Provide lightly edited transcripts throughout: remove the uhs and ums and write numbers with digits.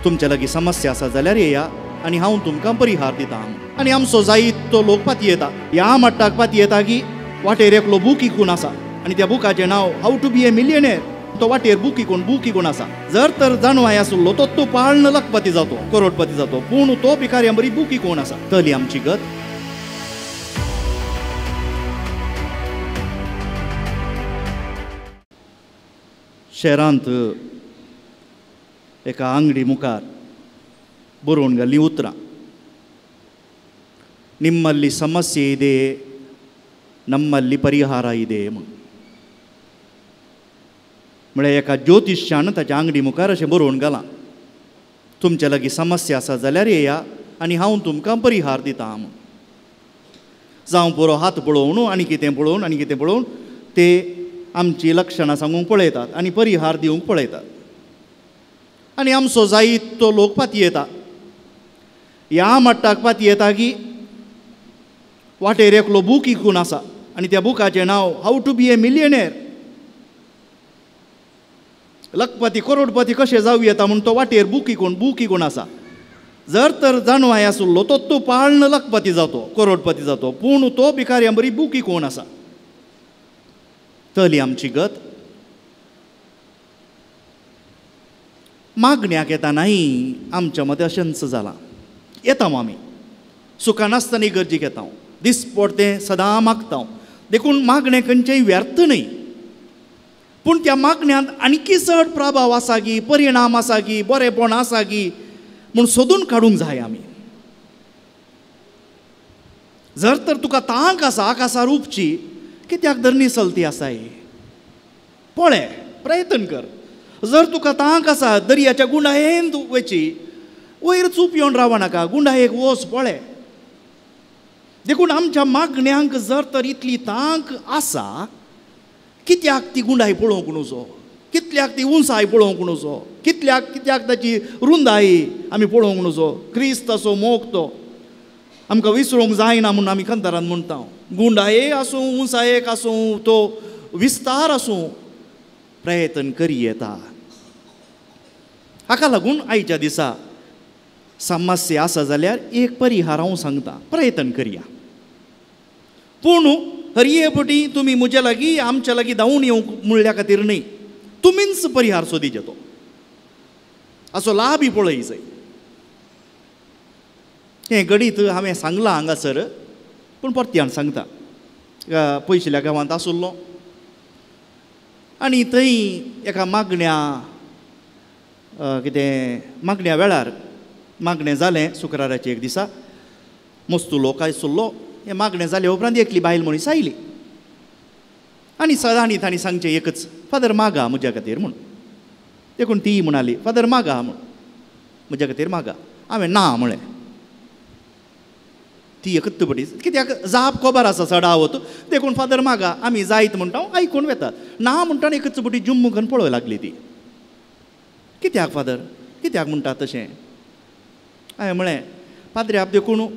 तुमच्या लागीं समस्या आसा जाल्यार येया आनी हांव तुमकां परिहार दिता. आनी आमचो जायत तो लोक पातयेता, ह्या मट्टाक पातयेता की वाटेर एकलो बूक इकून आसा आनी त्या बुकाचें नांव how to be a millionaire. तो वाटेर बूक इकून आसा. जर तर जाणवाय आसलो तो तो पाळण लखपती जातो, करोडपती जातो, पूण तो भिकाऱ्यां बरी बूक इकून आसा. तली आमची गत. शहरांत एका आंगडी मुखार बरोवन घाल्लीं उतरां, निम्मल्ली समस्ये ಇದೆ नम्मल्ली परिहार ಇದೆ म्हूण. म्हळ्यार एका ज्योतिश्यान ताच्या आंगडी मुखार अशें बरोवन घालां, तुमच्या लागीं समस्या आसा जाल्यार येया आनी हांव तुमकां परिहार दिता म्हूण. जावं पुरो हात पळोवन आनी कितें पळोवन आनी कितें पळोवन ते आमची लक्षणां सांगूंक पळयतात आनी परिहार दिवंक पळयतात. आनी आमचो जायत तो लोक पातयेता, ह्या मट्टाक पातयेता की वाटेर एकलो बूक इकून आसा आनी त्या बुकाचें नांव how to be a millionaire. लखपती करोडपती कशें जावं येता म्हूण तो वाटेर बूक इकून आसा. जर तर जाणवाय आसलो तो तो पाळण लखपती जातो, करोडपती जातो, पूण तो भिकाऱ्यां बरी बूक इकून आसा. तली आमची गत. मागण्याक येता नाही आमच्या मदें अशेंच जालां. येता आमी सुखान आसतना गरजेक येता, दिसपडतें सदां मागता, देखून मागणें खंयचेंय व्यर्थ न्हय. पूण त्या मागण्यांत आणकी चड प्रभाव आसा की, परिणाम आसा की, बरेंपण आसा की म्हूण सोदून काडूंक जाय आमी. जर तर तुका तांक आसा आकाशार उपची, कित्याक धरणी चलती आसाय, पळय, प्रयत्न कर. जर तुका तांक आसा दर्याच्या गुंडायेन तूं वयची, वयर चूप येवन रावो नाका, गुंडायेक वच पळय. देखून आमच्या मागण्यांक जर तर इतली तांक आसा, कित्याक ती गुंडाय पळोवंक नुजो, कितल्याक ती उंचाय पळोवंक नुजो, कितल्याक कित्याक ताची रुंदाय आमी पळोवंक नुजो. क्रिस्त असो मोग तो आमकां विसरूंक जायना म्हूण आमी खंतरान म्हणटा. गुंडाये आसूं, उंचायेक आसूं, तो विस्तार आसूं, प्रयत्न करी येता. हाका लागून आयच्या दिसा समस्या आसा जाल्यार एक परिहार हांव सांगता, प्रयत्न करया. पूण हरये पटी तुमी म्हज्या लागीं आमच्या लागीं धांवून येवंक म्हणल्या खातीर न्हय, तुमीच परिहार सोदीचे तो असो लाबी पळय जाय. हें गणीत हांवें सांगलां हांगासर, पूण परत्यान सांगता. पयशिल्ल्या गांवांत आसलो आनी थंय एका मागण्या कितें मागण्या वेळार मागणें जालें शुक्राराचें एक दिसा, मस्तू लोक आसलो. हें मागणें जाले उपरांत एकली बायल मनीस आयली आनी सदांनी तांणी सांगचें एकच, फादर मागा म्हज्या खातीर म्हूण. देखून ती म्हणाली, फादर मागा म्हूण, म्हज्या खातीर मागा. हांवें ना म्हळें. ती एकच पटी कित्याक जाप खबर आसा चडावत, देखून फादर मागा आमी जायत म्हणटा आयकून वेतात. ना म्हणटा एकच पटी जुम्मू करून पळोवंक लागली ती. कित्याक फादर, कित्याक म्हणटा तशें? हांवें म्हळें, पाद्र्याब देखून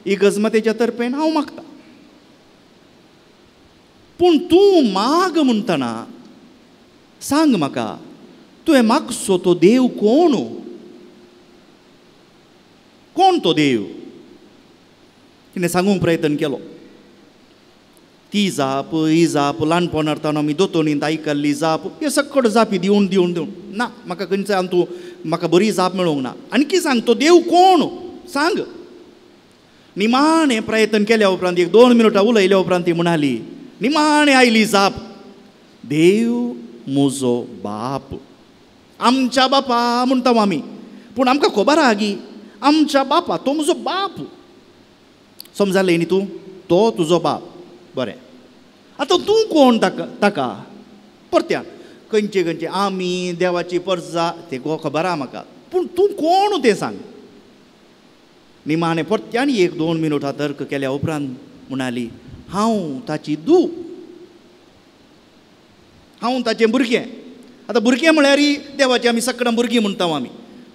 इगर्जमातेच्या तर्फेन हांव मागता, पूण तूं माग म्हणटना सांग म्हाका, तुवें मागचो तो देव कोण? कोण तो देव? तिणें सांगूंक प्रयत्न केलो. ती जाप, ही जाप, ल्हानपणार आमी दोतोनींत आयकल्ली जाप, हे सकट जापी दिवन दिवन दिवन ना म्हाका खंयच्यान तूं म्हाका बरी जाप मेळोंक ना. आणकी सांग तो देव कोण, सांग. निमाणें प्रयत्न केल्या उपरांत एक 2 मिनटां उलयल्या उपरांत ती म्हणाली, निमाणें आयली जाप, देव म्हजो बाप. आमच्या बापा म्हणटा आमी, पूण आमकां खबर आहा की आमच्या बापा तो म्हजो बाप. समजालें न्ही तूं, तो तुजो बाप. बरें, आतां तूं कोण ताका? ताका परत्यान खंयचे खंयचे आमी देवाची परजा ते गो खबर आहा म्हाका, पूण तूं कोण तें सांग. निमाणें परत्यान 1-2 मिनटां तर्क केल्या उपरांत म्हणाली, हांव ताची धूव, हांव ताचें भुरगें. आतां भुरगें म्हळ्यार देवाचें आमी सकडां भुरगीं म्हणटा आमी,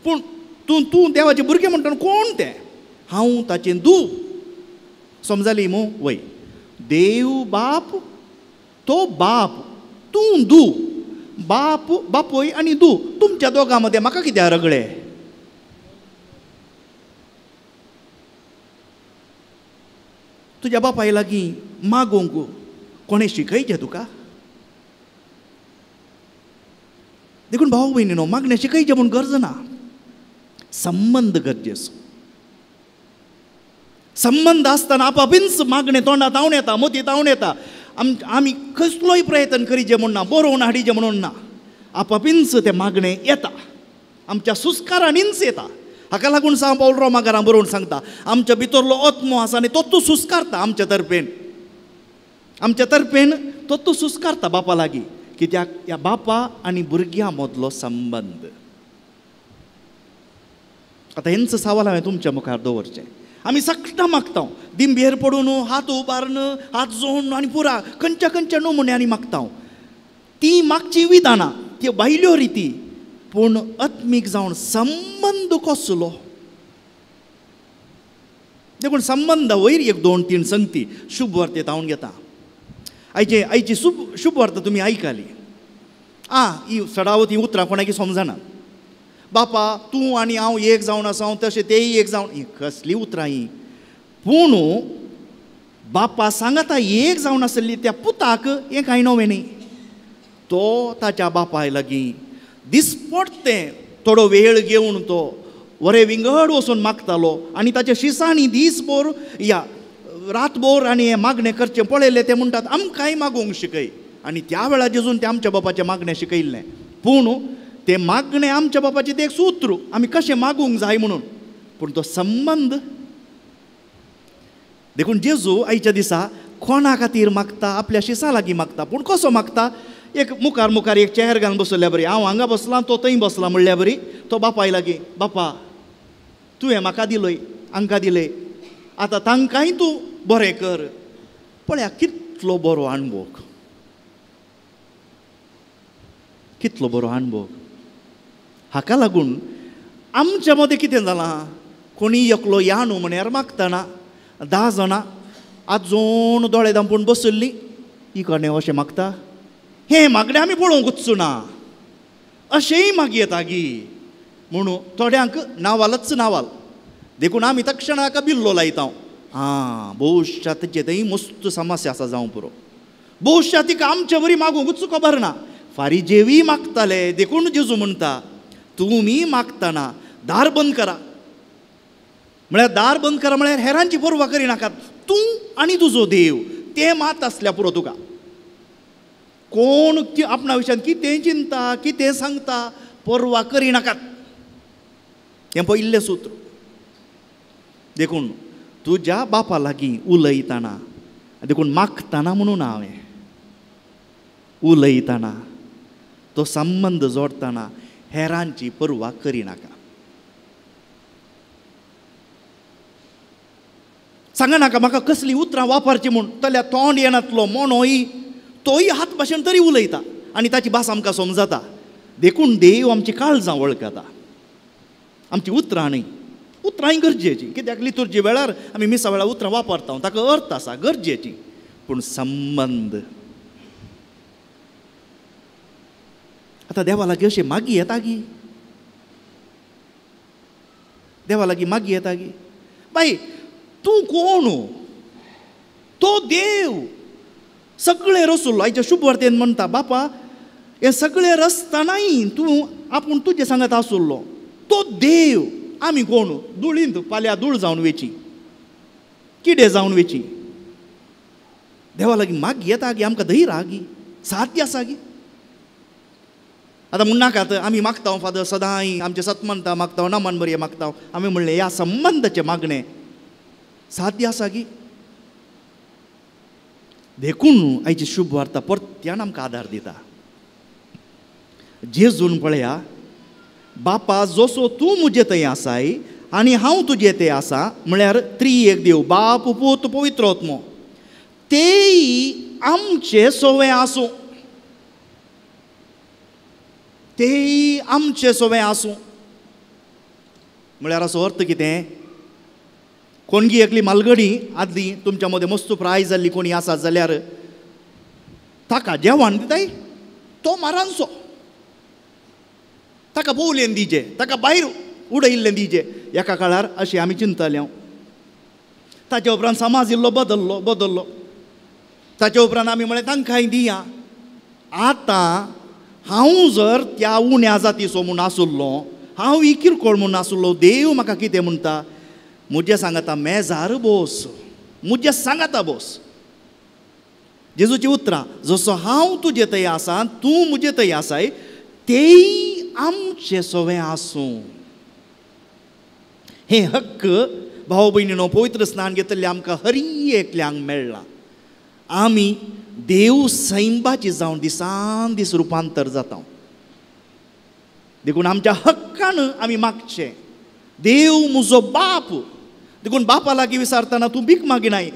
पूण तूं तूं देवाचें भुरगें म्हणटा कोण तें? हांव ताचें धूव. समजाली मू? वय, देव बाप, तो बाप, तूं धूव, बाप बापूय आनी धूव, तुमच्या दोगां मदें म्हाका कित्याक रगळे? तुज्या बापाय लागीं मागूंक कोणें शिकयचें तुका? देखून भाव भयणीनो, मागणें शिकयचें म्हूण गरज ना, संबंद गरजेचो. संबंद आसतना आपापींच मागणें तोंडांत धांवन येता, मोती धांवन येता. आमी कसलोय प्रयत्न करीचे म्हूण ना, बरोवन हाडीचें म्हणून ना, आपापींच तें मागणें येता, आमच्या सुस्कारांनीच येता. हाका लागून सांव पावल रोमाकारां बरोवन सांगता, आमच्या भितरलो आत्मो आसा आनी तो तूं सुस्कारता आमच्या तर्फेन, आमच्या तर्फेन तो तूं सुस्कारता बापा लागीं. कित्याक ह्या बापा आनी भुरग्यां मदलो संबंद. आतां हेंच सवाल हांवें तुमच्या मुखार दवरचें. आमी सगळां मागता, दिंबेर पडून, हात उबारून, हात जोडून आनी पुरा खंयच्या खंयच्या नमुन्यांनी मागता. ती मागची विधानां, त्यो भायल्यो रिती, पूण आत्मीक जावन संबंद कसलो? देखून संबंदा वयर एक दोन तीन संगती शुभ वार्ते हांव घेता. आयचे आयची शुभ वार्ता तुमी आयकली. आं, ही सडावत ही उतरां कोणाकी समजना. बापा तूं आनी हांव एक जावन आसा, तशें तेय एक जावन, ही कसली उतरां ही? पूण बापा सांगाता एक जावन आसली त्या पुताक हें कांय नवें न्ही. तो ताच्या बापाय लागीं दिसपडटें थोडो वेळ घेवन तो वरे विंगड वचून मागतालो आनी ताच्या शिसांनी दीसभर या रातभर आनी हें मागणें करचें पळयलें. ते म्हणटात आमकांय मागूंक शिकय. आनी त्या वेळार जेजून तें आमच्या बापाचें मागणें शिकयल्लें. पूण तें मागणें आमच्या बापाचें तें एक सूत्र, आमी कशें मागूंक जाय म्हणून, पूण तो संबंद. देखून जेजू आयच्या दिसा कोणा खातीर मागता? आपल्या शिसां लागीं मागता. पूण कसो मागता? एक मुखार मुखार एक चेर घालून बसल्या बरी, हांव हांगा बसलां तो थंय बसला म्हणल्या बरी, तो बापाय लागीं, बापा तुवें म्हाका दिलय, हांकां दिलय, आतां तांकांय तूं बरें कर. पळया कितलो बरो अणभोग, कितलो बरो अणभोग. हाका लागून आमच्या मदें कितें जालां, कोणी एकलो या न्हू म्हण्यार मागतना 10 जाणां आजून दोळे धांपून बसल्ली, ही कोणें अशें मागता? हें मागणें आमी पळोवंकूच ना, अशेंय मागीर येता गी म्हणून थोड्यांक नावालच नावाल. देखून आमी तक्षणाक बिल्लो लायता. आं, भोवशा तेचे थंय मस्त समस्या आसा जावं पुरो, भोवशा तिका आमचे वरी मागूंकूच खबर ना. फारीजेवी मागताले. देखून जेजू म्हणटा, तुमी मागतना दार बंद करा. म्हळ्यार दार बंद करा म्हळ्यार हेरांची पर्वा करिनाकात, तूं आनी तुजो देव तें मात आसल्या पुरो तुका. कोण आपणा विशयान कितें चिंता कितें सांगता पर्वा करिनाकात, हें पयलें सूत्र. देखून तुज्या बापा लागीं उलयतना, देखून मागतना म्हणून हांवें उलयतना तो संबंद जोडटना हेरांची पर्वा करिनाका. सांगा नाका म्हाका कसलीं उतरां वापरचीं म्हूण, जाल्यार तोंड येनातलो मोनोय तोय हात भाशेन तरी उलयता आनी ताची भास आमकां समजता. देखून देव आमची काळजां वळखता, आमची उतरां न्ही. उतरांय गरजेचीं, कित्याक लितुर्जी वेळार आमी मिसा वेळार उतरां वापरता, ताका अर्थ आसा, गरजेची. पूण संबंद आतां देवा लागीं अशें मागी येता गी, देवा लागीं मागी येता गी? बाई तूं कोण? तो देव सगळें रसुल्लो. आयच्या शुभ वार्तेन म्हणटा, बापा हें सगळें रसतनाय तूं आपूण तुजें सांगत आसुल्लो. तो देव, आमी कोण? धुळींत पाल्या धूळ जावन वेची, किडे जावन वेची. देवा लागीं मागी येता गी? आमकां धैर्य आहा गी? साध्य आसा गी? आतां म्हणनाकात आमी मागता फादर सदांय आमचें सतमंता मागता, नमन बरये मागता. आमी म्हणलें ह्या संबंदाचें मागणें साध्य आसा गी? देखून आयची शुभ वार्ता परत्यान आमकां आदार दिता. जेजून पळया, बापा जसो तूं म्हजे थंय आसाय आनी हांव तुजे थंय आसा, म्हळ्यार त्रिएक देव बाप पूत पवित्र आत्मो, तेय आमचे सोवे आसूं, तेय आमचे सोवे आसूं. म्हळ्यार असो अर्थ कितें? कोणगी एकली मालगडी आदली तुमच्या मदें मस्त प्राय जाल्ली कोणी आसा जाल्यार ताका जेवण दिताय तो मारांचो, ताका पोवलेन दिजे, ताका भायर उडयल्लें दिजे. एका काळार अशें आमी चिंतताले. ताच्या उपरांत समाज इल्लो बदल्लो बदल्लो. ताच्या उपरांत आमी म्हळें तांकांय दिया. आतां हांव जर त्या उण्या जातीचो म्हूण आसुल्लो, हांव ही किरकोळ म्हूण आसुल्लो, देव म्हाका कितें म्हणटा? म्हज्या सांगाता मेजार बोस, म्हज्या सांगाता बोस. जेजूची उतरां, जसो हांव तुजे थंय आसा तूं म्हजे थंय आसाय तेय आमचे सवें आसूं. हे हक्क भाव भयणीनो पवित्र स्नान घेतले आमकां हरी एकल्यांक मेळ्ळां. आमी देव सैंबाची जावन दिसान दीस रुपांतर जाता. देखून आमच्या हक्कान आमी मागचें, देव म्हजो बाप. देखून बापा लागीं विचारतना तूं भीक मागिनाय,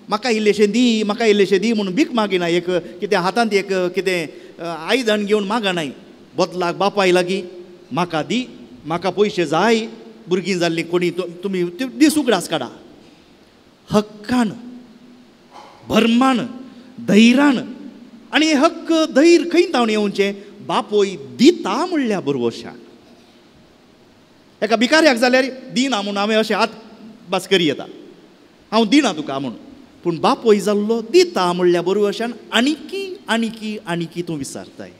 म्हाका इल्लेशें दी, म्हाका इल्लेशें दी म्हणून भीक मागिनाय. एक कितें हातांत एक कितें आयदन घेवन मागनाय, बदलाक बापाय लागीं म्हाका दी, म्हाका पयशे जाय. भुरगीं जाल्लीं कोणी तुमी दीस उगडास काडा. हक्कान, भरमान, धैरान. आनी हक्क धैर खंय तावन येवचें? बापोय दिता म्हणल्या बरवशान. एका भिकाऱ्याक जाल्यार दिना म्हूण हांवें अशें हात बास करी येता, हांव दिना तुका म्हूण. पूण बापोय जाल्लो दिता म्हणल्या बरवशान आणिकी आणिकी आणिकी तूं विचारताय.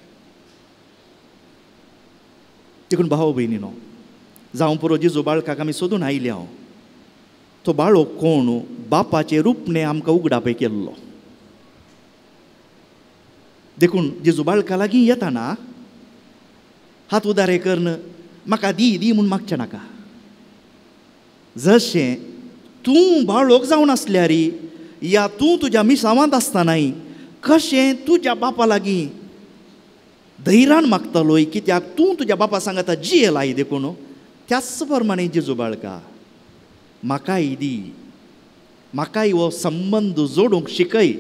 देखून भाव भयणीनो, जावं पुरो जेजू बाळकाक आमी सोदून आयले हांव. तो बाळो कोण? बापाचें रुपणें आमकां उगडापय केल्लो. देखून जेजू बाळका लागीं येताना हात उदारे करून म्हाका दी दी म्हूण मागचें नाका. जशें तूं बाळोक जावन आसल्यार या तूं तुज्या मिसावांत आसतनाय कशें तुज्या बापा लागीं धैरान मागतालोय, कित्याक तूं तुज्या बापा सांगता जियेलाय. देखून त्याच प्रमाणे जेजू बाळका म्हाकाय दी, म्हाकाय हो संबंद जोडूंक शिकय.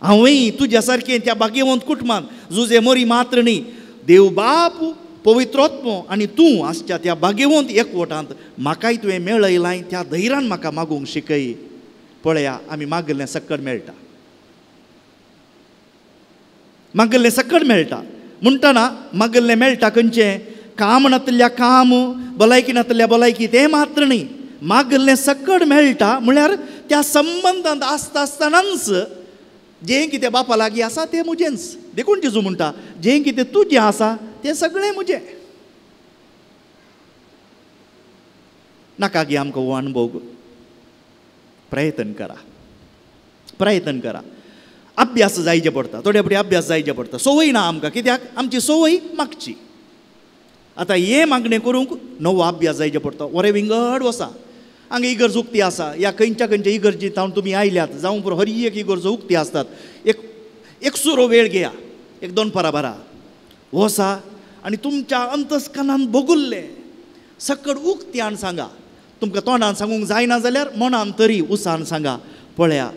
हांवूय तुज्या सारकें त्या भाग्यवंत कुटुंबांत जुजे मोरी मात्र न्ही, देव बाप पवित्रोत्मो आनी तूं आसच्या त्या भाग्यवंत एकवटांत म्हाकाय तुवें मेळयलाय, त्या धैरान म्हाका मागूंक शिकय. पळया आमी मागिल्लें सक्कड मेळटा, मागिल्लें सक्कड मेळटा. म्हणटना मागिल्लें मेळटा खंयचें? काम नातल्या काम, भलायकी नातल्या भलायकी, तें मात्र न्ही. मागिल्लें सक्कड मेळटा म्हळ्यार त्या संबंदांत आसता आसतनाच जें कितें बापा लागीं आसा तें म्हजेंच. देखून जेजू म्हणटा, जें कितें तुजें आसा तें सगळें म्हजें. नाका गे आमकां हो अणभव. प्रयत्न करा, प्रयत्न करा. अभ्यास जायचे पडटा, थोडे फावटी अभ्यास जायचे पडटा. संवय ना आमकां, कित्याक आमची संवय मागची. आतां हें मागणें करूंक नवो अभ्यास जायचे पडटा. वरें विंगड वसा हांगा इगर्ज उक्ती आसा, ह्या खंयच्या खंयच्या इगर्जी तावन तुमी आयल्यात, जावं पुरो हर एक इगर्जो उक्ती आसतात. एक एक सुरो वेळ घेया, एक दोन परां बारा वसा आनी तुमच्या अंतस्कनान भोगुल्लें सकड उक्त्यान सांगा. तुमकां तोंडान सांगूंक जायना जाल्यार मनान तरी उसान सांगा. पळया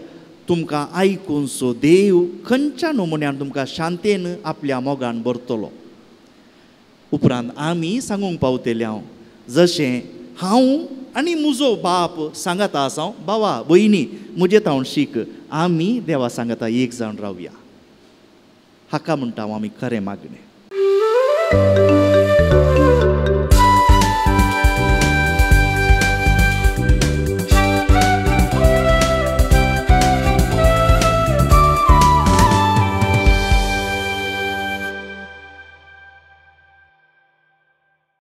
तुमकां आयकून सो देव खंयच्या नमुन्यान तुमकां शांतेन आपल्या मोगान भरतलो. उपरांत आमी सांगूंक पावतले हांव, जशें हांव आनी म्हजो बाप सांगाता आसा, बाबा भयणी म्हजे तावन शीक, आमी देवा सांगाता एक जावन रावया. हाका म्हणटा हांव आमी खरें मागणें.